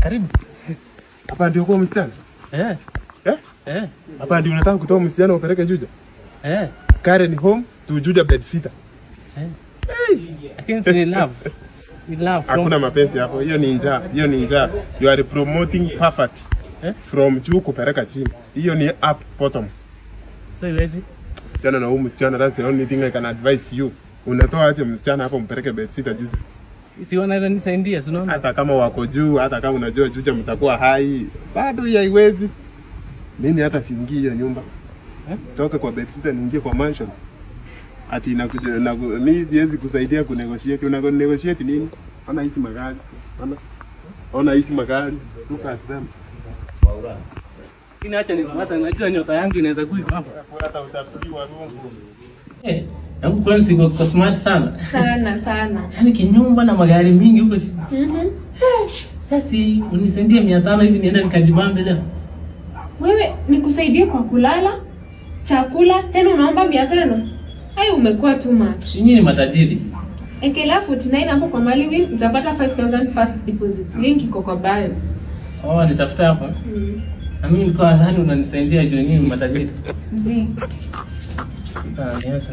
Karibu. Hapa ndio kwa msichana? Eh. Eh? Eh. Hapa ndio unataka kutoa msichana upeleke Juja? Eh. Karen home to Juja bed sitter. Eh. Lakini si love. Ni love from. Hakuna mapenzi hapo. Hiyo ni njaa. Hiyo ni njaa. You are promoting poverty. Eh? From juu kupeleka chini. Hiyo ni up bottom. So iwezi. Chana na huyu msichana, that's the only thing I can advise you. Unatoa aje msichana hapo mpeleke bed sitter Juja? Si wanaweza nisaidia, si unaona? Hata kama wako juu, hata kama unajua Juja mtakuwa hai, bado hii haiwezi. Mimi hata siingii hiyo nyumba. Eh? Toka kwa bed sitter niingie kwa mansion. Ati inakuja na mimi siwezi kusaidia kunegotiate. Una negotiate nini? Ona hizi magari. Ona. Ona hizi magari. Look at them. Lakini acha nifuata, najua nyota yangu inaweza kuwa iko hapo. Hata utapigwa rungu. Eh, yangu kwani siko kwa smart sana. Sana sana. Yaani kinyumba na magari mingi huko chini. Sasa unisaidie 500 hivi niende nikajibambe leo. Wewe nikusaidie kwa kulala, chakula, tena unaomba 500? Hayo umekuwa too much. Si nyinyi ni matajiri. Ekelea 49 hapo kwa Mali Win utapata 5000 first deposit. Link iko kwa bio. Oh, nitafuta hapo. Na mimi nilikuwa nadhani unanisaidia juu nyinyi ni matajiri. Zi. Ah, niacha.